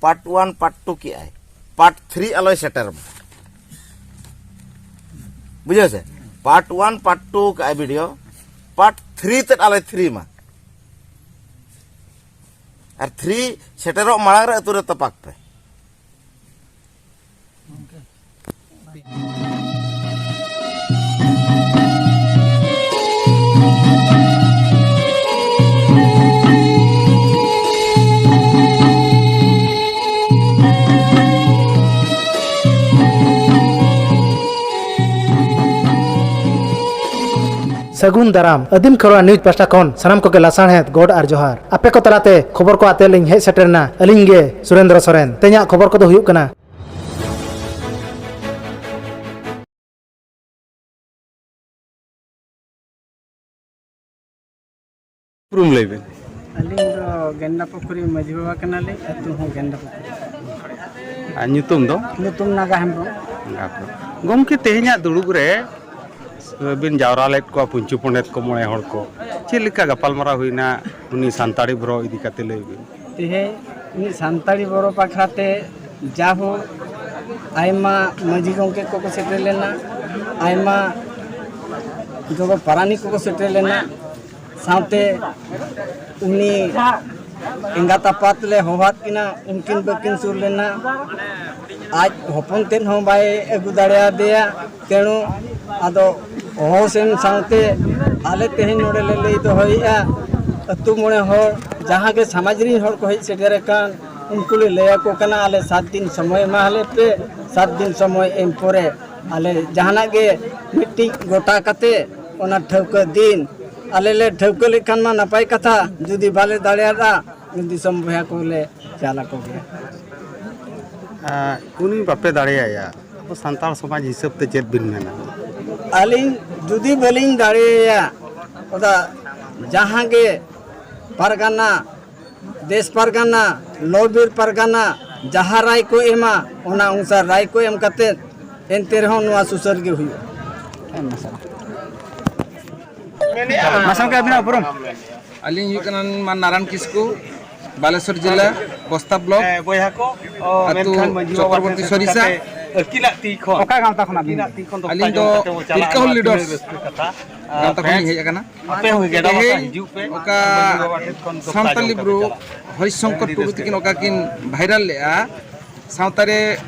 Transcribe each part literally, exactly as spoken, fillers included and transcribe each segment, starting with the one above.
Part one part two ᱠᱮᱜᱼᱟᱭ, part three ᱟᱞᱚᱭ ᱥᱮᱴᱮᱨ ᱢᱟ᱾ ᱵᱩᱡᱷᱟᱹᱣ ᱥᱮ? ᱯᱟᱨᱴ ᱚᱣᱟᱱ ᱯᱟᱨᱴ ᱴᱩ ᱠᱟᱜᱼᱟᱭ ᱵᱷᱤᱰᱤᱭᱳ, ᱯᱟᱨᱴ ᱛᱷᱨᱤ ᱛᱮᱫ ᱟᱞᱚᱭ ᱛᱷᱨᱤ ᱢᱟ᱾ ᱟᱨ ᱛᱷᱨᱤ ᱥᱮᱴᱮᱨᱚᱜ ᱢᱟᱲᱟᱝ ᱨᱮ ᱟᱹᱛᱩ ᱨᱮ ᱛᱚᱯᱟᱜ ᱯᱮ᱾ ᱥᱟᱹᱜᱩᱱ ᱫᱟᱨᱟᱢ᱾ ᱟᱹᱫᱤᱢ ᱠᱷᱮᱨᱣᱟᱲ ᱱᱤᱭᱩᱡᱽ ᱯᱟᱥᱴᱟ ᱠᱷᱚᱱ ᱥᱟᱱᱟᱢ ᱠᱚᱜᱮ ᱞᱟᱥᱟᱲᱦᱮᱫ ᱜᱚᱰ ᱟᱨ ᱡᱚᱦᱟᱨ᱾ ᱟᱯᱮ ᱠᱚ ᱛᱟᱞᱟᱛᱮ ᱠᱷᱚᱵᱚᱨ ᱠᱚ ᱟᱛᱮ ᱞᱤᱧ ᱦᱮᱡ ᱥᱮᱴᱮᱨ ᱮᱱᱟ ᱟᱹᱞᱤᱧ ᱜᱮ ᱥᱩᱨᱮᱱᱫᱨᱚ ᱥᱚᱨᱮᱱ᱾ ᱛᱮᱦᱮᱧᱟᱜ ᱠᱷᱚᱵᱚᱨ ᱠᱚᱫᱚ ᱦᱩᱭᱩᱜ ᱠᱟᱱᱟ, ᱩᱯᱨᱩᱢ ᱞᱟᱹᱭ ᱵᱮᱱ᱾ ᱟᱹᱞᱤᱧ ᱫᱚ ᱜᱮᱱᱰᱟ ᱯᱩᱠᱷᱨᱤ ᱢᱟᱹᱡᱷᱤ ᱵᱟᱵᱟ ᱠᱟᱱᱟᱞᱤᱧ, ᱟᱹᱛᱩ ᱦᱚᱸ ᱜᱮᱱᱰᱟ ᱯᱩᱠᱷᱨᱤ᱾ ᱟᱨ ᱧᱩᱛᱩᱢ ᱫᱚ? ᱧᱩᱛᱩᱢ ᱱᱟᱜᱟ ᱦᱮᱢᱵᱨᱚᱢ᱾ ᱜᱚᱢᱠᱮ, ᱛᱮᱦᱮᱧᱟᱜ ᱫᱩᱲᱩᱵ ᱨᱮ ᱵᱤᱱ ᱡᱟᱣᱨᱟ ᱞᱮᱫ ᱠᱚᱣᱟ ᱯᱩᱧᱪᱩ ᱯᱚᱸᱰᱮᱛ ᱠᱚ, ᱢᱚᱬᱮ ᱦᱚᱲ ᱠᱚ, ᱪᱮᱫ ᱞᱮᱠᱟ ᱜᱟᱯᱟᱞᱢᱟᱨᱟᱣ ᱦᱩᱭᱱᱟ ᱩᱱᱤ ᱥᱟᱱᱛᱟᱲᱤ ᱵᱚᱨᱚ ᱤᱫᱤ ᱠᱟᱛᱮ? ᱞᱟᱹᱭ ᱵᱤᱱ᱾ ᱛᱮᱦᱮᱧ ᱩᱱᱤ ᱥᱟᱱᱛᱟᱲᱤ ᱵᱚᱨᱚ ᱵᱟᱠᱷᱨᱟ ᱛᱮ ᱡᱟᱦᱳ ᱟᱭᱢᱟ ᱢᱟᱹᱡᱷᱤ ᱜᱚᱢᱠᱮ ᱠᱚᱠᱚ ᱥᱮᱴᱮᱨ ᱞᱮᱱᱟ, ᱟᱭᱢᱟ ᱡᱚᱜᱚ ᱯᱟᱨᱟᱱᱤᱠ ᱠᱚᱠᱚ ᱥᱮᱴᱮᱨ ᱞᱮᱱᱟ, ᱥᱟᱶᱛᱮ ᱩᱱᱤ ᱮᱸᱜᱟᱛ ᱟᱯᱟᱛ ᱞᱮ ᱦᱚᱦᱚᱣᱟᱫ ᱠᱤᱱᱟ, ᱩᱱᱠᱤᱱ ᱵᱟᱹᱠᱤᱱ ᱥᱩᱨ ᱞᱮᱱᱟ᱾ ᱟᱡ ᱦᱚᱯᱚᱱ ᱛᱮᱫ ᱦᱚᱸ ᱵᱟᱭ ᱟᱹᱜᱩ ᱫᱟᱲᱮᱭᱟᱫᱮᱭᱟ᱾ ᱛᱮᱬᱩ ᱟᱫᱚ ᱦᱚᱦᱚ ᱥᱮᱱ ᱥᱟᱶᱛᱮ ᱟᱞᱮ ᱛᱮᱦᱮᱧ ᱱᱚᱰᱮ ᱞᱮ ᱞᱟᱹᱭ ᱫᱚᱦᱚᱭᱮᱫᱼᱟ, ᱟᱹᱛᱩ ᱢᱚᱬᱮ ᱦᱚᱲ, ᱡᱟᱦᱟᱸ ᱜᱮ ᱥᱚᱢᱟᱡᱽ ᱨᱤᱱ ᱦᱚᱲ ᱠᱚ ᱦᱮᱡ ᱥᱮᱴᱮᱨ ᱟᱠᱟᱱ, ᱩᱱᱠᱩ ᱞᱮ ᱞᱟᱹᱭ ᱟᱠᱚ ᱠᱟᱱᱟ, ᱟᱞᱮ ᱥᱟᱛ ᱫᱤᱱ ᱥᱚᱢᱚᱭ ᱮᱢᱟ ᱞᱮ ᱯᱮ᱾ ᱥᱟᱛ ᱫᱤᱱ ᱥᱚᱢᱚᱭ ᱮᱢ ᱯᱚᱨᱮ ᱟᱞᱮ ᱡᱟᱦᱟᱱᱟᱜ ᱜᱮ ᱢᱤᱫᱴᱤᱡ ᱜᱚᱴᱟ ᱠᱟᱛᱮ ᱚᱱᱟ ᱴᱷᱟᱹᱣᱠᱟᱹ ᱫᱤᱱ ᱟᱞᱮ ᱞᱮ ᱴᱷᱟᱹᱣᱠᱟᱹ ᱞᱮᱠᱷᱟᱱ ᱢᱟ ᱱᱟᱯᱟᱭ ᱠᱟᱛᱷᱟ, ᱡᱩᱫᱤ ᱵᱟᱞᱮ ᱫᱟᱲᱮᱭᱟᱫᱼᱟ, ᱫᱤᱥᱚᱢ ᱵᱚᱭᱦᱟ ᱠᱚᱞᱮ ᱪᱟᱞ ᱟᱠᱚ ᱜᱮᱭᱟ᱾ ᱟᱨ ᱩᱱᱤ ᱵᱟᱯᱮ ᱫᱟᱲᱮᱭᱟᱭᱟ, ᱟᱵᱚ ᱥᱟᱱᱛᱟᱲ ᱥᱚᱢᱟᱡᱽ ᱦᱤᱥᱟᱹᱵ ᱛᱮ ᱪᱮᱫ ᱵᱤᱱ ᱢᱮᱱᱟ? ᱟᱹᱞᱤᱧ ᱡᱩᱫᱤ ᱵᱟᱹᱞᱤᱧ ᱫᱟᱲᱮᱭᱟᱭᱟ, ᱚᱱᱟ ᱡᱟᱦᱟᱸ ᱜᱮ ᱯᱟᱨᱜᱟᱱᱟ, ᱫᱮᱥ ᱯᱟᱨᱜᱟᱱᱟ, ᱞᱚ ᱵᱤᱨ ᱯᱟᱨᱜᱟᱱᱟ ᱡᱟᱦᱟᱸ ᱨᱟᱭ ᱠᱚ ᱮᱢᱟ, ᱚᱱᱟ ᱚᱱᱩᱥᱟᱨ ᱨᱟᱭ ᱠᱚ ᱮᱢ ᱠᱟᱛᱮ, ᱮᱱᱛᱮ ᱨᱮᱦᱚᱸ ᱱᱚᱣᱟ ᱥᱩᱥᱟᱹᱨ ᱜᱮ ᱦᱩᱭᱩᱜᱼᱟ᱾ ᱢᱟᱥᱮ ᱜᱚᱢᱠᱮ, ᱟᱹᱵᱤᱱᱟᱜ ᱩᱯᱨᱩᱢ? ᱟᱹᱞᱤᱧ ᱦᱩᱭᱩᱜ ᱠᱟᱱᱟ ᱢᱟ ᱱᱟᱨᱟᱭᱚᱱ ᱠᱤᱥᱠᱩ, ᱵᱟᱞᱮᱥᱚᱨ ᱡᱤᱞᱟ, ᱵᱚᱥᱛᱟ ᱵᱞᱚᱠ, ᱦᱮᱸ, ᱵᱚᱭᱦᱟ ᱠᱚ, ᱚ, ᱟᱹᱛᱩ ᱢᱮᱱᱠᱷᱟᱱ ᱢᱟᱹᱡᱷᱤ ᱵᱟᱵᱟ ᱪᱚᱠᱨᱚᱵᱚᱨᱛᱤ ᱴᱷᱮᱱ ᱥᱮᱴᱮᱨ ᱥᱚᱨᱤᱥᱟ᱾ ᱠᱟᱛᱮ ᱟᱹᱠᱤᱱᱟᱜ ᱛᱤ ᱠᱷᱚᱱ, ᱚᱠᱟ ᱜᱟᱶᱛᱟ ᱠᱷᱚᱱᱟᱜ ᱵᱤᱱ? ᱟᱹᱠᱤᱱᱟᱜ ᱛᱤ ᱠᱷᱚᱱ ᱫᱚᱠᱛᱟ ᱟᱹᱞᱤᱧ ᱡᱚᱢ ᱫᱚ ᱠᱟᱛᱮ ᱵᱚ ᱪᱟᱞᱟᱜᱼᱟ, ᱛᱤᱞᱠᱟᱹ ᱦᱩᱞ ᱛᱤᱱᱟᱹᱜ ᱞᱤᱰᱟᱨᱥ ᱨᱟᱹᱥᱠᱟᱹ ᱠᱟᱛᱷᱟ᱾ ᱜᱟᱶᱛᱟ ᱠᱷᱚᱱ ᱞᱤᱧ ᱦᱮᱡ ᱟᱠᱟᱱᱟ᱾ ᱟᱯᱮ ᱦᱚᱸ ᱜᱮᱰᱟ ᱵᱟᱥᱟ ᱛᱮᱦᱮᱧ ᱦᱤᱡᱩᱜ ᱯᱮ, ᱚᱠᱟ ᱢᱟᱹᱡᱷᱤ ᱵᱟᱵᱟ ᱴᱷᱮᱱ ᱠᱷᱚᱱ ᱫᱚᱠᱛᱟ ᱥᱟᱱᱛᱟᱞᱤ ᱡᱚᱢ ᱠᱟᱛᱮ ᱵᱨᱩ ᱪᱟᱞᱟᱜᱼᱟ᱾ ᱦᱚᱨᱤᱥ ᱥᱚᱝᱠᱚᱨ ᱟᱹᱰᱤ ᱴᱩᱰᱩ ᱨᱟᱹᱥᱠᱟᱹ᱾ ᱛᱟᱹᱠᱤᱱ ᱚᱠᱟ ᱠᱤᱱ ᱵᱷᱟᱭᱨᱟᱞ ᱞᱮᱜᱼᱟ, ᱥᱟᱶᱛᱟ ᱨᱮ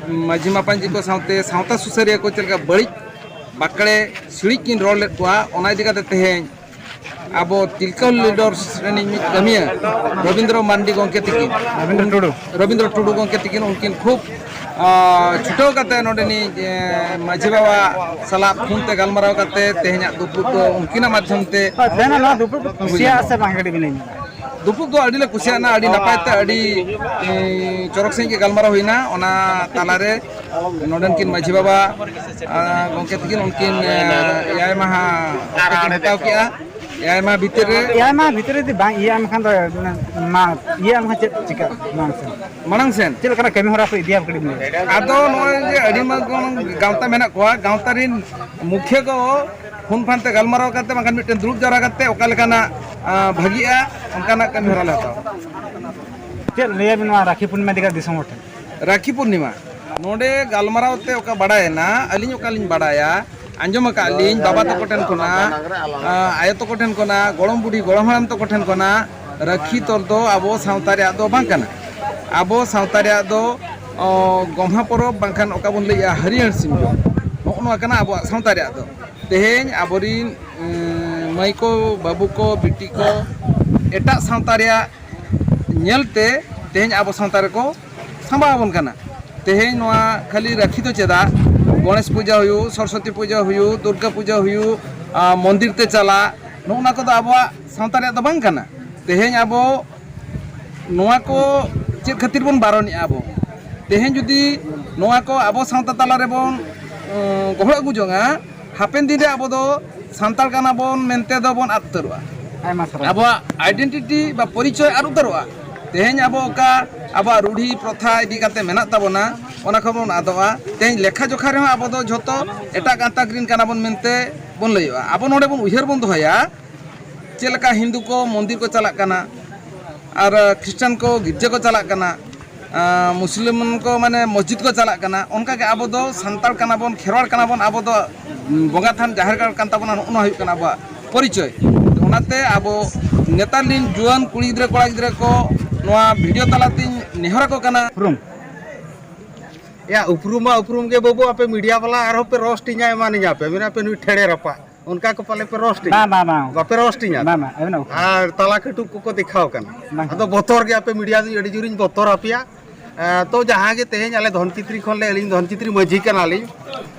ᱢᱟᱹᱡᱷᱤ ᱢᱟᱯᱟᱧᱪᱤ ᱠᱚ ᱥᱟᱶᱛᱮ ᱥᱟᱶᱛᱟ ᱥᱩᱥᱟᱹᱨᱤᱭᱟᱹ ᱠᱚ ᱪᱮᱫ ᱞᱮᱠᱟ ᱵᱟᱹᱲᱤᱡ ᱵᱟᱠᱲᱮ ᱥᱤᱲᱤᱡ ᱠᱤᱱ ᱨᱚᱲ ᱞᱮᱫ ᱠᱚᱣᱟ, ᱚᱱᱟ ᱤᱫᱤ ᱠᱟᱛᱮ ᱛᱮᱦᱮᱧ ᱟᱵᱚ ᱛᱤᱞᱠᱟᱹ ᱦᱩᱞ ᱞᱤᱰᱟᱨᱥ ᱨᱤᱱᱤᱡ ᱢᱤᱫ ᱠᱟᱹᱢᱤᱭᱟᱹ ᱨᱚᱵᱤᱱᱫᱨᱚ ᱢᱟᱱᱰᱤ ᱜᱚᱢᱠᱮ ᱛᱤᱠᱤᱱ, ᱨᱚᱵᱤᱱᱫᱨᱚ ᱴᱩᱰᱩ᱾ ᱨᱚᱵᱤᱱᱫᱨᱚ ᱴᱩᱰᱩ ᱜᱚᱢᱠᱮ ᱛᱤᱠᱤᱱ, ᱩᱱᱠᱤᱱ ᱠᱷᱩᱵ, ᱟ, ᱪᱷᱩᱴᱟᱹᱣ ᱠᱟᱛᱮ ᱱᱚᱰᱮᱱᱤᱡ, ᱮ, ᱢᱟᱹᱡᱷᱤ ᱵᱟᱵᱟ ᱥᱟᱞᱟᱜ ᱯᱷᱳᱱ ᱛᱮ ᱜᱟᱞᱢᱟᱨᱟᱣ ᱠᱟᱛᱮ ᱛᱮᱦᱮᱧᱟᱜ ᱫᱩᱯᱲᱩᱵ ᱫᱚ ᱩᱱᱠᱤᱱᱟᱜ ᱢᱟᱫᱽᱫᱷᱚᱢ ᱛᱮ ᱦᱳᱭ, ᱛᱮᱦᱮᱧ ᱱᱚᱣᱟ ᱫᱩᱯᱲᱩᱵ ᱯᱮ ᱠᱩᱥᱤᱭᱟᱜᱼᱟ ᱥᱮ ᱵᱟᱝ, ᱠᱟᱹᱴᱤᱡ ᱵᱤᱱ ᱞᱟᱹᱭ ᱧᱚᱜᱟ? ᱫᱩᱯᱲᱩᱵ ᱫᱚ ᱟᱹᱰᱤ ᱞᱮ ᱠᱩᱥᱤᱭᱟᱜᱼᱟ, ᱟᱹᱰᱤ ᱱᱟᱯᱟᱭ ᱛᱮ, ᱟᱹᱰᱤ, ᱮ, ᱪᱚᱨᱚᱠ ᱥᱟᱺᱦᱤᱡ ᱜᱮ ᱜᱟᱞᱢᱟᱨᱟᱣ ᱦᱩᱭᱱᱟ᱾ ᱚᱱᱟ ᱛᱟᱞᱟᱨᱮ ᱱᱚᱰᱮᱱ ᱠᱤᱱ ᱢᱟᱹᱡᱷᱤ ᱵᱟᱵᱟ, ᱟ, ᱜᱚᱢᱠᱮ ᱛᱟᱹᱠᱤᱱ ᱩᱱᱠᱤᱱ, ᱟ, ᱮᱭᱟᱭ ᱢᱟᱦᱟ ᱚᱠᱛᱚ ᱠᱤᱱ ᱦᱟᱛᱟᱣ ᱠᱮᱜᱼᱟ᱾ ᱮᱭᱟᱭ ᱢᱟᱦᱟ ᱵᱷᱤᱛᱤᱨ ᱨᱮ, ᱮᱭᱟᱭ ᱢᱟᱦᱟ ᱵᱷᱤᱛᱤᱨ ᱨᱮ ᱡᱩᱫᱤ ᱵᱟᱝ ᱤᱭᱟᱹᱜᱼᱟ, ᱮᱱᱠᱷᱟᱱ ᱫᱚ ᱢᱟ ᱤᱭᱟᱹᱜᱼᱟ, ᱮᱱᱠᱷᱟᱱ ᱪᱮᱫ ᱪᱤᱠᱟᱹᱜᱼᱟ ᱢᱟᱲᱟᱝ ᱥᱮᱱ? ᱢᱟᱲᱟᱝ ᱥᱮᱱ? ᱪᱮᱫ ᱞᱮᱠᱟᱱᱟᱜ ᱠᱟᱹᱢᱤ ᱦᱚᱨᱟ ᱠᱚ ᱤᱫᱤᱭᱟ, ᱠᱟᱹᱴᱤᱡ ᱵᱤᱱ ᱞᱟᱹᱭᱟ? ᱟᱫᱚ ᱱᱚᱜᱼᱚᱭ ᱡᱮ ᱟᱹᱰᱤ ᱢᱟᱨᱟᱝ ᱜᱟᱶᱛᱟ ᱢᱮᱱᱟᱜ ᱠᱚᱣᱟ, ᱜᱟᱶᱛᱟ ᱨᱤᱱ ᱢᱩᱠᱷᱤᱭᱟᱹ ᱠᱚ ᱯᱷᱳᱱ ᱯᱷᱟᱱ ᱛᱮ ᱜᱟᱞᱢᱟᱨᱟᱣ ᱠᱟᱛᱮ, ᱵᱟᱝᱠᱷᱟᱱ ᱢᱤᱫᱴᱮᱱ ᱫᱩᱲᱩᱵ ᱡᱟᱣᱨᱟ ᱠᱟᱛᱮ ᱚᱠᱟ ᱞᱮᱠᱟᱱᱟᱜ, ᱟ, ᱵᱷᱟᱹᱜᱤᱜᱼᱟ, ᱚᱱᱠᱟᱱᱟᱜ ᱠᱟᱹᱢᱤ ᱦᱚᱨᱟ ᱞᱮ ᱦᱟᱛᱟᱣᱟ᱾ ᱪᱮᱫ ᱞᱟᱹᱭᱟᱵᱤᱱ ᱱᱚᱣᱟ ᱨᱟᱠᱷᱤ ᱯᱩᱨᱱᱤᱢᱟ ᱤᱫᱤ ᱠᱟᱛᱮ ᱫᱤᱥᱚᱢ ᱦᱚᱲ ᱴᱷᱮᱱ? ᱨᱟᱠᱷᱤ ᱯᱩᱨᱱᱤᱢᱟ ᱱᱚᱰᱮ ᱜᱟᱞᱢᱟᱨᱟᱣ ᱛᱮ ᱚᱠᱟ ᱵᱟᱲᱟᱭᱮᱱᱟ, ᱟᱹᱞᱤᱧ ᱚᱠᱟ ᱞᱤᱧ ᱵᱟᱲᱟᱭᱟ, ᱟᱸᱡᱚᱢ ᱟᱠᱟᱫ ᱞᱤᱧ ᱵᱟᱵᱟ ᱛᱟᱠᱚ ᱴᱷᱮᱱ ᱠᱷᱚᱱᱟᱜ, ᱟ, ᱟᱭᱳ ᱛᱟᱠᱚ ᱴᱷᱮᱱ ᱠᱷᱚᱱᱟᱜ, ᱜᱚᱲᱚᱢ ᱵᱩᱰᱷᱤ ᱜᱚᱲᱚᱢ ᱦᱟᱲᱟᱢ ᱛᱟᱠᱚ ᱴᱷᱮᱱ ᱠᱷᱚᱱᱟᱜ, ᱨᱟᱹᱠᱷᱤ ᱛᱚᱞ ᱫᱚ ᱟᱵᱚ ᱥᱟᱶᱛᱟ ᱨᱮᱭᱟᱜ ᱫᱚ ᱵᱟᱝ ᱠᱟᱱᱟ᱾ ᱟᱵᱚ ᱥᱟᱶᱛᱟ ᱨᱮᱭᱟᱜ ᱫᱚ, ᱚ, ᱜᱚᱢᱦᱟ ᱯᱚᱨᱚᱵᱽ, ᱵᱟᱝᱠᱷᱟᱱ ᱚᱠᱟ ᱵᱚᱱ ᱞᱟᱹᱭᱮᱜᱼᱟ ᱦᱟᱹᱨᱭᱟᱹᱲ ᱥᱤᱢ ᱡᱚᱢ, ᱱᱚᱜᱼᱚ ᱱᱚᱣᱟ ᱠᱟᱱᱟ ᱟᱵᱚᱣᱟᱜ ᱥᱟᱶᱛᱟ ᱨᱮᱭᱟᱜ ᱫᱚ᱾ ᱛᱮᱦᱮᱧ ᱟᱵᱚᱨᱤᱱ, ᱮᱸ, ᱢᱟᱹᱭ ᱠᱚ, ᱵᱟᱹᱵᱩ ᱠᱚ, ᱵᱤᱴᱤ ᱠᱚ ᱮᱴᱟᱜ ᱥᱟᱶᱛᱟ ᱨᱮᱭᱟᱜ ᱧᱮᱞᱛᱮ ᱛᱮᱦᱮᱧ ᱟᱵᱚ ᱥᱟᱶᱛᱟ ᱨᱮᱠᱚ ᱥᱟᱢᱵᱟᱣ ᱟᱵᱚᱱ ᱠᱟᱱᱟ᱾ ᱛᱮᱦᱮᱧ ᱱᱚᱣᱟ ᱠᱷᱟᱹᱞᱤ ᱨᱟᱹᱠᱷᱤ ᱫᱚ ᱪᱮᱫᱟᱜ, ᱜᱚᱬᱮᱥ ᱯᱩᱡᱟᱹ ᱦᱩᱭᱩᱜ, ᱥᱚᱨᱚᱥᱚᱛᱤ ᱯᱩᱡᱟᱹ ᱦᱩᱭᱩᱜ, ᱫᱩᱨᱜᱟᱹ ᱯᱩᱡᱟᱹ ᱦᱩᱭᱩᱜ, ᱟ, ᱢᱚᱱᱫᱤᱨ ᱛᱮ ᱪᱟᱞᱟᱜ, ᱱᱚᱜᱼᱚ ᱱᱟ ᱠᱚᱫᱚ ᱟᱵᱚᱣᱟᱜ ᱥᱟᱶᱛᱟ ᱨᱮᱭᱟᱜ ᱫᱚ ᱵᱟᱝ ᱠᱟᱱᱟ᱾ ᱛᱮᱦᱮᱧ ᱟᱵᱚ ᱱᱚᱣᱟ ᱠᱚ ᱪᱮᱫ ᱠᱷᱟᱹᱛᱤᱨ ᱵᱚᱱ ᱵᱟᱨᱚᱱᱮᱜᱼᱟ? ᱟᱵᱚ ᱛᱮᱦᱮᱧ ᱡᱩᱫᱤ ᱱᱚᱣᱟ ᱠᱚ ᱟᱵᱚ ᱥᱟᱶᱛᱟ ᱛᱟᱞᱟ ᱨᱮᱵᱚᱱ, ᱩᱸ, ᱜᱚᱦᱚᱲ ᱟᱹᱜᱩ ᱡᱚᱝᱟ, ᱦᱟᱯᱮᱱ ᱫᱤᱱ ᱨᱮ ᱟᱵᱚ ᱫᱚ ᱥᱟᱱᱛᱟᱲ ᱠᱟᱱᱟ ᱵᱚᱱ ᱢᱮᱱᱛᱮ ᱫᱚ ᱵᱚᱱ ᱟᱫ ᱩᱛᱟᱹᱨᱚᱜᱼᱟ᱾ ᱟᱭᱢᱟ ᱥᱟᱨᱦᱟᱣ᱾ ᱟᱵᱚᱣᱟᱜ ᱟᱭᱰᱮᱱᱴᱤᱴᱤ ᱵᱟ ᱯᱚᱨᱤᱪᱚᱭ ᱟᱫ ᱩᱛᱟᱹᱨᱚᱜᱼᱟ᱾ ᱛᱮᱦᱮᱧ ᱟᱵᱚ ᱚᱠᱟ ᱟᱵᱚᱣᱟᱜ ᱨᱩᱲᱦᱤ ᱯᱨᱚᱛᱷᱟ ᱤᱫᱤ ᱠᱟᱛᱮ ᱢᱮᱱᱟᱜ ᱛᱟᱵᱚᱱᱟ, ᱚᱱᱟ ᱠᱷᱚᱱ ᱵᱚᱱ ᱟᱫᱚᱜᱼᱟ᱾ ᱛᱮᱦᱮᱧ ᱞᱮᱠᱷᱟ ᱡᱚᱠᱷᱟ ᱨᱮᱦᱚᱸ ᱟᱵᱚ ᱫᱚ ᱡᱷᱚᱛᱚ ᱮᱴᱟᱜ ᱜᱟᱛᱟᱠ ᱨᱤᱱ ᱠᱟᱱᱟ ᱵᱚᱱ ᱢᱮᱱᱛᱮ ᱵᱚᱱ ᱞᱟᱹᱭᱚᱜᱼᱟ᱾ ᱟᱵᱚ ᱱᱚᱰᱮ ᱵᱚᱱ ᱩᱭᱦᱟᱹᱨ ᱵᱚᱱ ᱫᱚᱦᱚᱭᱟ, ᱪᱮᱫ ᱞᱮᱠᱟ ᱦᱤᱱᱫᱩ ᱠᱚ ᱢᱚᱱᱫᱤᱨ ᱠᱚ ᱪᱟᱞᱟᱜ ᱠᱟᱱᱟ, ᱟᱨ ᱠᱷᱨᱤᱥᱴᱟᱱ ᱠᱚ ᱜᱤᱨᱡᱟᱹ ᱠᱚ ᱪᱟᱞᱟᱜ ᱠᱟᱱᱟ, ᱟᱸ, ᱢᱩᱥᱞᱤᱢ ᱠᱚ ᱢᱟᱱᱮ ᱢᱚᱥᱡᱤᱫ ᱠᱚ ᱪᱟᱞᱟᱜ ᱠᱟᱱᱟ, ᱚᱱᱠᱟᱜᱮ ᱟᱵᱚ ᱫᱚ ᱥᱟᱱᱛᱟᱲ ᱠᱟᱱᱟ ᱵᱚᱱ, ᱠᱷᱮᱨᱣᱟᱲ ᱠᱟᱱᱟ ᱵᱚᱱ, ᱟᱵᱚ ᱫᱚ ᱵᱚᱸᱜᱟ ᱛᱷᱟᱱ ᱡᱟᱦᱮᱨ ᱜᱟᱲ ᱠᱟᱱ ᱛᱟᱵᱚᱱᱟ, ᱱᱚᱜᱼᱚ ᱱᱚᱣᱟ ᱦᱩᱭᱩᱜ ᱠᱟᱱᱟ ᱟᱵᱚᱣᱟᱜ ᱯᱚᱨᱤᱪᱚᱭ᱾ ᱚᱱᱟᱛᱮ ᱟᱵᱚ ᱱᱮᱛᱟᱨ ᱨᱤᱱ ᱡᱩᱣᱟᱹᱱ ᱠᱩᱲᱤ ᱜᱤᱫᱽᱨᱟᱹ ᱠᱚᱲᱟ ᱜᱤᱫᱽᱨᱟᱹ ᱠᱚ ᱱᱚᱣᱟ ᱵᱷᱤᱰᱤᱭᱳ ᱛᱟᱞᱟᱛᱤᱧ ᱱᱮᱦᱚᱨ ᱟᱠᱚ ᱠᱟᱱᱟ᱾ ᱩᱯᱨᱩᱢ᱾ ᱭᱟ, ᱩᱯᱨᱩᱢ ᱢᱟ ᱩᱯᱨᱩᱢ ᱜᱮ ᱵᱟᱹᱵᱩ, ᱟᱯᱮ ᱢᱤᱰᱤᱭᱟ ᱵᱟᱞᱟ ᱟᱨᱦᱚᱸ ᱯᱮ ᱨᱳᱥᱴ ᱤᱧᱟ, ᱮᱢᱟᱱᱤᱧᱟ ᱯᱮ, ᱢᱮᱱᱟ ᱯᱮ ᱱᱩᱭ ᱴᱷᱮᱲᱮ ᱨᱟᱯᱟᱜ, ᱚᱱᱠᱟ ᱠᱚ ᱯᱟᱞᱮ ᱯᱮ ᱨᱳᱥᱴ ᱤᱧᱟ᱾ ᱵᱟᱝ, ᱵᱟᱝ, ᱵᱟᱝ᱾ ᱵᱟᱯᱮ ᱨᱳᱥᱴ ᱤᱧᱟ? ᱵᱟᱝ, ᱵᱟᱝ, ᱟᱵᱤᱱᱟᱜ ᱩᱯᱨᱩᱢ᱾ ᱟᱨ ᱛᱟᱞᱟ ᱠᱟᱹᱴᱩᱵ ᱠᱚᱠᱚ ᱫᱮᱠᱷᱟᱣ ᱠᱟᱱᱟ᱾ ᱵᱟᱝ᱾ ᱟᱫᱚ ᱵᱚᱛᱚᱨ ᱜᱮ, ᱟᱯᱮ ᱢᱤᱰᱤᱭᱟ ᱫᱚ ᱟᱹᱰᱤ ᱡᱳᱨᱤᱧ ᱵᱚᱛᱚᱨ ᱟᱯᱮᱭᱟ᱾ ᱮ, ᱛᱚ ᱡᱟᱦᱟᱸ ᱜᱮ ᱛᱮᱦᱮᱧ ᱟᱞᱮ ᱫᱷᱚᱱᱪᱤᱛᱨᱤ ᱠᱷᱚᱱ ᱞᱮ, ᱟᱹᱞᱤᱧ ᱫᱷᱚᱱᱪᱤᱛᱨᱤ ᱢᱟᱹᱡᱷᱤ ᱠᱟᱱᱟᱞᱤᱧ᱾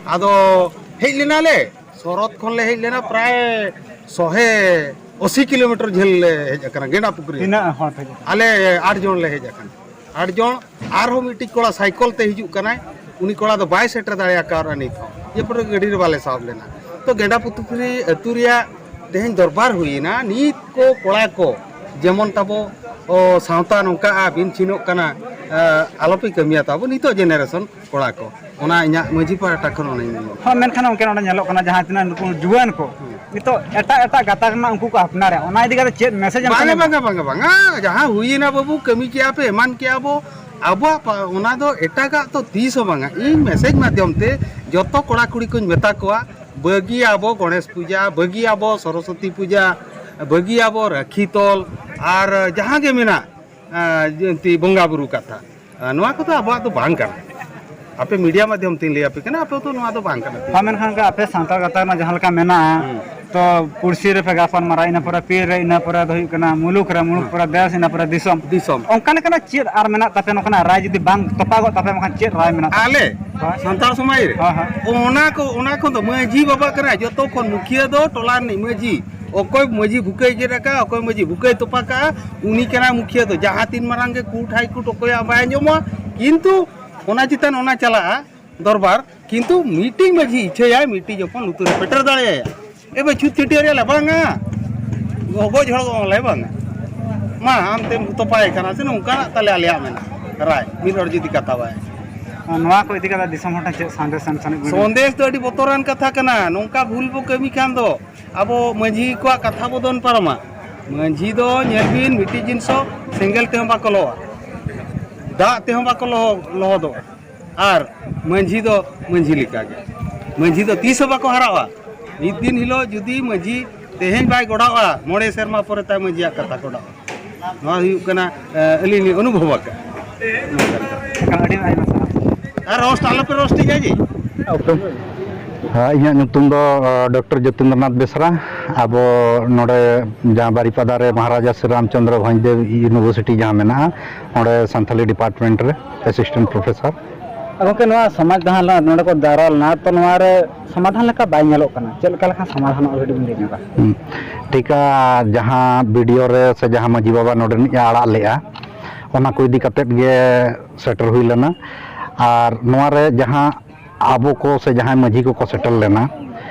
ᱟᱫᱚ ᱦᱮᱡ ᱞᱮᱱᱟᱞᱮ, ᱥᱚᱨᱚᱛ ᱠᱷᱚᱱ ᱞᱮ ᱦᱮᱡ ᱞᱮᱱᱟ, ᱯᱨᱟᱭ ᱥᱚᱦᱮ ᱟᱥᱤ ᱠᱤᱞᱳᱢᱤᱴᱟᱨ ᱡᱷᱟᱹᱞ ᱞᱮ ᱦᱮᱡ ᱟᱠᱟᱱᱟ ᱜᱮᱸᱰᱟᱯᱩᱠᱷᱨᱤ᱾ ᱛᱤᱱᱟᱹᱜ ᱦᱚᱲ ᱯᱮ ᱦᱮᱡ ᱟᱠᱟᱱᱟ? ᱟᱞᱮ ᱟᱴ ᱡᱚᱱ ᱞᱮ ᱦᱮᱡ ᱟᱠᱟᱱᱟ᱾ ᱟᱴ ᱡᱚᱱ, ᱟᱨᱦᱚᱸ ᱢᱤᱫᱴᱤᱡ ᱠᱚᱲᱟ ᱥᱟᱭᱠᱚᱞ ᱛᱮ ᱦᱤᱡᱩᱜ ᱠᱟᱱᱟᱭ, ᱩᱱᱤ ᱠᱚᱲᱟ ᱫᱚ ᱵᱟᱭ ᱥᱮᱴᱮᱨ ᱫᱟᱲᱮ ᱟᱠᱟᱣᱫᱟ ᱱᱤᱛ ᱦᱚᱸ᱾ ᱤᱭᱟᱹ ᱯᱚᱨᱮ ᱜᱟᱹᱰᱤ ᱨᱮ ᱵᱟᱞᱮ ᱥᱟᱵ ᱞᱮᱱᱟ᱾ ᱛᱚ ᱜᱮᱸᱰᱟᱯᱩᱠᱷᱨᱤ ᱟᱹᱛᱩ ᱨᱮᱭᱟᱜ ᱛᱮᱦᱮᱧ ᱫᱚᱨᱵᱟᱨ ᱦᱩᱭᱮᱱᱟ, ᱱᱤᱛ ᱠᱚ ᱠᱚᱲᱟ ᱠᱚ ᱡᱮᱢᱚᱱ ᱛᱟᱵᱚ, ᱚ, ᱥᱟᱶᱛᱟ ᱱᱚᱝᱠᱟᱜᱼᱟ, ᱵᱤᱱ ᱪᱷᱤᱱᱚᱜ ᱠᱟᱱᱟ, ᱮ, ᱟᱞᱚᱯᱮ ᱠᱟᱹᱢᱤᱭᱟ ᱛᱟᱵᱚ ᱱᱤᱛᱚᱜ ᱡᱮᱱᱟᱨᱮᱥᱚᱱ ᱠᱚᱲᱟ ᱠᱚ᱾ ᱚᱱᱟ ᱤᱧᱟᱹᱜ ᱢᱟᱹᱡᱷᱤ ᱯᱟᱦᱴᱟ ᱠᱷᱚᱱ ᱚᱱᱟᱧ ᱢᱮᱱᱟ᱾ ᱦᱚᱸ, ᱢᱮᱱᱠᱷᱟᱱ ᱜᱚᱢᱠᱮ, ᱱᱚᱰᱮ ᱧᱮᱞᱚᱜ ᱠᱟᱱᱟ ᱡᱟᱦᱟᱸ ᱛᱤᱱᱟᱹᱜ ᱱᱩᱠᱩ ᱡᱩᱣᱟᱹᱱ ᱠᱚ ᱦᱩᱸ᱾ ᱱᱤᱛᱚᱜ ᱮᱴᱟᱜ ᱮᱴᱟᱜ ᱜᱟᱛᱟᱠ ᱨᱮᱱᱟᱜ ᱩᱱᱠᱩ ᱠᱚ ᱟᱯᱱᱟᱨᱮᱫ, ᱚᱱᱟ ᱤᱫᱤ ᱠᱟᱛᱮ ᱪᱮᱫ ᱢᱮᱥᱮᱡᱽ ᱮᱢ ᱵᱟᱝᱟ, ᱮᱢᱟ? ᱵᱟᱝᱟ, ᱵᱟᱝᱟ, ᱵᱟᱝᱟ, ᱡᱟᱦᱟᱸ ᱦᱩᱭᱮᱱᱟ ᱵᱟᱹᱵᱩ, ᱠᱟᱹᱢᱤ ᱠᱮᱜᱼᱟ ᱯᱮ, ᱮᱢᱟᱱ ᱠᱮᱜᱼᱟ ᱵᱚ, ᱟᱵᱚᱣᱟᱜ ᱯᱟ-, ᱚᱱᱟ ᱫᱚ ᱮᱴᱟᱜᱟᱜ ᱛᱚ ᱛᱤᱥ ᱦᱚᱸ ᱵᱟᱝᱟ᱾ ᱤᱧ ᱢᱮᱥᱮᱡᱽ ᱢᱟᱫᱽᱫᱷᱚᱢ ᱛᱮ ᱡᱚᱛᱚ ᱠᱚᱲᱟ ᱠᱩᱲᱤ ᱠᱚᱧ ᱢᱮᱛᱟ ᱠᱚᱣᱟ, ᱵᱟᱹᱜᱤᱭᱟᱵᱚ ᱜᱚᱬᱮᱥ ᱯᱩᱡᱟ, ᱵᱟᱹᱜᱤᱭᱟᱵᱚ ᱥᱚᱨᱚᱥᱚᱛᱤ ᱯᱩᱡᱟ, ᱵᱟᱹᱜᱤᱭᱟᱵᱚ ᱨᱟᱹᱠᱷᱤ ᱛᱚᱞ, ᱟᱨ ᱡᱟᱦᱟᱸ ᱜᱮ ᱢᱮᱱᱟᱜ, ᱟᱸ, ᱡᱚᱭᱚᱱᱛᱤ ᱵᱚᱸᱜᱟ ᱵᱩᱨᱩ ᱠᱟᱛᱷᱟ, ᱟᱸ, ᱱᱚᱣᱟ ᱠᱚᱫᱚ ᱟᱵᱚᱣᱟᱜ ᱫᱚ ᱵᱟᱝ ᱠᱟᱱᱟ᱾ ᱟᱯᱮ ᱢᱤᱰᱤᱭᱟ ᱢᱟᱫᱽᱫᱷᱚᱢ ᱛᱤᱧ ᱞᱟᱹᱭ ᱟᱯᱮ ᱠᱟᱱᱟ, ᱟᱯᱮ ᱫᱚ ᱱᱚᱣᱟ ᱫᱚ ᱵᱟᱝ ᱠᱟᱱᱟ᱾ ᱦᱚᱸ, ᱢᱮᱱᱠᱷᱟᱱ ᱜᱚᱢᱠᱮ, ᱟᱯᱮ ᱥᱟᱱᱛᱟᱲ ᱜᱟᱛᱟᱠ ᱨᱮᱱᱟᱜ ᱡᱟᱦᱟᱸ ᱞᱮᱠᱟ ᱢᱮᱱᱟᱜᱼᱟ, ᱦᱩᱸ᱾ ᱛᱚ ᱯᱩᱲᱥᱤ ᱨᱮᱯᱮ ᱜᱟᱯᱟᱞ ᱢᱟᱨᱟᱣ, ᱤᱱᱟᱹ ᱯᱚᱨᱮ ᱯᱤᱲ ᱨᱮ, ᱤᱱᱟᱹ ᱯᱚᱨᱮ ᱫᱚ ᱦᱩᱭᱩᱜ ᱠᱟᱱᱟ ᱢᱩᱞᱩᱠ ᱨᱮ, ᱢᱩᱞᱩᱠ ᱦᱩᱸ᱾ ᱯᱚᱨᱮ ᱫᱮᱥ, ᱤᱱᱟᱹ ᱯᱚᱨᱮ ᱫᱤᱥᱚᱢ᱾ ᱫᱤᱥᱚᱢ᱾ ᱚᱱᱠᱟ ᱞᱮᱠᱟᱱᱟᱜ ᱪᱮᱫ ᱟᱨ ᱢᱮᱱᱟᱜ ᱛᱟᱯᱮ, ᱱᱚᱝᱠᱟᱱᱟᱜ ᱨᱟᱭ ᱡᱩᱫᱤ ᱵᱟᱝ ᱛᱚᱯᱟᱜᱚᱜ ᱛᱟᱯᱮ, ᱢᱮᱱᱠᱷᱟᱱ ᱪᱮᱫ ᱨᱟᱭ ᱢᱮᱱᱟᱜ ᱛᱟᱯᱮ? ᱟᱞᱮ ᱦᱳᱭ᱾ ᱥᱟᱱᱛᱟᱲ ᱥᱚᱢᱟᱡᱽ ᱨᱮ? ᱦᱳᱭ, ᱦᱳᱭ᱾ ᱚᱱᱟ ᱠᱚ, ᱚᱱᱟ ᱠᱷᱚᱱ ᱫᱚ ᱢᱟᱹᱡᱷᱤ ᱵᱟᱵᱟ ᱠᱟᱱᱟᱭ ᱡᱚᱛᱚ ᱠᱷᱚᱱ ᱢᱩᱠᱷᱤᱭᱟᱹ ᱫᱚ, ᱴᱚᱞᱟ ᱨᱤᱱᱤᱡ ᱢᱟᱹᱡᱷᱤ᱾ ᱚᱠᱚᱭ ᱢᱟᱹᱡᱷᱤ ᱵᱷᱩᱠᱟᱹᱭ ᱜᱮᱫ ᱟᱠᱟᱫᱼᱟ, ᱚᱠᱚᱭ ᱢᱟᱹᱡᱷᱤ ᱵᱷᱩᱠᱟᱹᱭ ᱛᱚᱯᱟ ᱠᱟᱜᱼᱟ, ᱩᱱᱤ ᱠᱟᱱᱟᱭ ᱢᱩᱠᱷᱤᱭᱟᱹ ᱫᱚ᱾ ᱡᱟᱦᱟᱸ ᱛᱤᱱ ᱢᱟᱨᱟᱝ ᱜᱮ ᱠᱳᱨᱴ ᱦᱟᱭ ᱠᱳᱨᱴ ᱚᱠᱚᱭᱟᱜ ᱵᱟᱭ ᱟᱸᱡᱚᱢᱚᱜᱼᱟ, ᱠᱤᱱᱛᱩ ᱚᱱᱟ ᱪᱮᱛᱟᱱ ᱚᱱᱟ ᱪᱟᱞᱟᱜᱼᱟ ᱫᱚᱨᱵᱟᱨ, ᱠᱤᱱᱛᱩ ᱢᱤᱫᱴᱤᱡ ᱢᱟᱹᱡᱷᱤ ᱤᱪᱪᱷᱟᱹᱭᱟᱭ, ᱢᱤᱫᱴᱤᱡ ᱦᱚᱯᱚᱱ ᱞᱩᱛᱩᱨ ᱨᱮ ᱯᱮᱴᱮᱨ ᱫᱟᱲᱮᱭᱟᱭᱟ᱾ ᱮ ᱵᱟᱹᱪᱷᱩᱛ ᱪᱷᱟᱹᱴᱭᱟᱹᱨ ᱭᱟᱞᱮ ᱵᱟᱝᱟ, ᱜᱚᱡ ᱦᱚᱲ ᱫᱚ ᱞᱮ ᱵᱟᱝᱟ᱾ ᱢᱟ ᱟᱢ ᱛᱮᱢ ᱛᱚᱯᱟᱭ ᱠᱟᱱᱟ ᱥᱮ, ᱱᱚᱝᱠᱟᱱᱟᱜ ᱛᱟᱞᱮ ᱟᱞᱮᱭᱟᱜ ᱢᱮᱱᱟᱜᱼᱟ ᱨᱟᱭ, ᱢᱤᱫ ᱦᱚᱲ ᱡᱩᱫᱤ ᱠᱟᱛᱷᱟ ᱵᱟᱭ ᱱᱚᱣᱟ ᱠᱚ ᱤᱫᱤ ᱠᱟᱛᱮ ᱫᱤᱥᱚᱢ ᱦᱚᱲ ᱴᱷᱮᱱ ᱪᱮᱫ ᱥᱟᱸᱫᱮᱥ ᱮᱢ ᱥᱟᱱᱟᱭᱮᱫ ᱵᱚᱱᱟ? ᱥᱚᱱᱫᱮᱥ ᱫᱚ ᱟᱹᱰᱤ ᱵᱚᱛᱚᱨᱟᱱ ᱠᱟᱛᱷᱟ ᱠᱟᱱᱟ᱾ ᱱᱚᱝᱠᱟ ᱵᱷᱩᱞ ᱵᱚ ᱠᱟᱹᱢᱤ ᱠᱷᱟᱱ ᱫᱚ ᱟᱵᱚ ᱢᱟᱹᱡᱷᱤ ᱠᱚᱣᱟᱜ ᱠᱟᱛᱷᱟ ᱵᱚ ᱫᱚᱱ ᱯᱟᱨᱚᱢᱟ᱾ ᱢᱟᱹᱡᱷᱤ ᱫᱚ ᱧᱮᱞ ᱵᱤᱱ, ᱢᱤᱫᱴᱤᱡ ᱡᱤᱱᱤᱥ ᱦᱚᱸ ᱥᱮᱸᱜᱮᱞ ᱛᱮᱦᱚᱸ ᱵᱟᱠᱚ ᱞᱚᱦᱚᱫᱟ, ᱫᱟᱜ ᱛᱮᱦᱚᱸ ᱵᱟᱠᱚ ᱞᱚᱦᱚ-, ᱞᱚᱦᱚᱫᱚᱜᱼᱟ᱾ ᱟᱨ ᱢᱟᱹᱡᱷᱤ ᱫᱚ ᱢᱟᱹᱡᱷᱤ ᱞᱮᱠᱟᱜᱮ, ᱢᱟᱹᱡᱷᱤ ᱫᱚ ᱛᱤᱥ ᱦᱚᱸ ᱵᱟᱠᱚ ᱦᱟᱨᱟᱜᱼᱟ᱾ ᱢᱤᱫ ᱫᱤᱱ ᱦᱤᱞᱳᱜ ᱡᱩᱫᱤ ᱢᱟᱹᱡᱷᱤ ᱛᱮᱦᱮᱧ ᱵᱟᱭ ᱜᱚᱲᱟᱣᱟ, ᱢᱚᱬᱮ ᱥᱮᱨᱢᱟ ᱯᱚᱨᱮ ᱛᱟᱭ ᱢᱟᱹᱡᱷᱤᱭᱟᱜ ᱠᱟᱛᱷᱟ ᱜᱚᱲᱟᱣᱟ᱾ ᱱᱚᱣᱟ ᱦᱩᱭᱩᱜ ᱠᱟᱱᱟ, ᱮ, ᱟᱹᱞᱤᱧ ᱞᱤᱧ ᱚᱱᱩᱵᱷᱚᱵ ᱟᱠᱟᱫᱼᱟ᱾ ᱟᱹᱰᱤ ᱟᱭᱢᱟ ᱥᱟᱨᱦᱟᱣ᱾ ᱟᱨ ᱨᱳᱥᱴ ᱟᱞᱚᱯᱮ ᱨᱳᱥᱴᱤᱧᱟ ᱡᱮ᱾ ᱦᱮᱸ, ᱤᱧᱟᱹᱜ ᱧᱩᱛᱩᱢ ᱫᱚ, ᱟᱸ, ᱰᱚᱠᱴᱚᱨ ᱡᱚᱛᱤᱱᱫᱨᱚᱱᱟᱛᱷ ᱵᱮᱥᱨᱟ᱾ ᱟᱵᱚ ᱱᱚᱰᱮ ᱡᱟᱦᱟᱸ ᱵᱟᱨᱤᱯᱟᱫᱟ ᱨᱮ ᱢᱚᱦᱟᱨᱟᱡᱟ ᱥᱨᱤ ᱨᱟᱢᱪᱚᱸᱫᱽᱨᱚ ᱵᱷᱚᱸᱡᱽᱫᱮᱵᱽ ᱤᱭᱩᱱᱤᱵᱷᱟᱨᱥᱤᱴᱤ ᱡᱟᱦᱟᱸ ᱢᱮᱱᱟᱜᱼᱟ, ᱚᱸᱰᱮ ᱥᱟᱱᱛᱷᱟᱞᱤ ᱰᱤᱯᱟᱨᱴᱢᱮᱱᱴ ᱨᱮ ᱮᱥᱤᱥᱴᱮᱱᱴ ᱯᱨᱚᱯᱷᱮᱥᱚᱨ᱾ ᱜᱚᱢᱠᱮ, ᱱᱚᱣᱟ ᱥᱚᱢᱟᱡᱽ ᱫᱟᱦᱟᱱ ᱱᱚᱰᱮ ᱠᱚ ᱡᱟᱣᱨᱟ ᱞᱮᱱᱟ, ᱛᱚ ᱱᱚᱣᱟ ᱨᱮ ᱥᱚᱢᱟᱫᱷᱟᱱ ᱞᱮᱠᱟ ᱵᱟᱭ ᱧᱮᱞᱚᱜ ᱠᱟᱱᱟ, ᱪᱮᱫ ᱞᱮᱠᱟ ᱞᱮᱠᱷᱟᱱ ᱥᱚᱢᱟᱫᱷᱟᱱᱚᱜᱼᱟ, ᱠᱟᱹᱴᱤᱡ ᱵᱤᱱ ᱞᱟᱹᱭ ᱧᱚᱜᱟ? ᱦᱩᱸ᱾ ᱴᱷᱤᱠᱟ, ᱡᱟᱦᱟᱸ ᱵᱤ ᱰᱤ ᱳ ᱨᱮ ᱥᱮ ᱡᱟᱦᱟᱸ ᱢᱟᱹᱡᱷᱤ ᱵᱟᱵᱟ ᱱᱚᱰᱮᱱᱤᱡ ᱮ ᱟᱲᱟᱜ ᱞᱮᱜᱼᱟ, ᱚᱱᱟ ᱠᱚ ᱤᱫᱤ ᱠᱟᱛᱮᱫ ᱜᱮ ᱥᱮᱴᱮᱨ ᱦᱩᱭ ᱞᱮᱱᱟ᱾ ᱟᱨ ᱱᱚᱣᱟ ᱨᱮ ᱡᱟᱦᱟᱸ ᱟᱵᱚ ᱠᱚ ᱥᱮ ᱡᱟᱦᱟᱸᱭ ᱢᱟᱹᱡᱷᱤ ᱠᱚᱠᱚ ᱥᱮᱴᱮᱨ ᱞᱮᱱᱟ,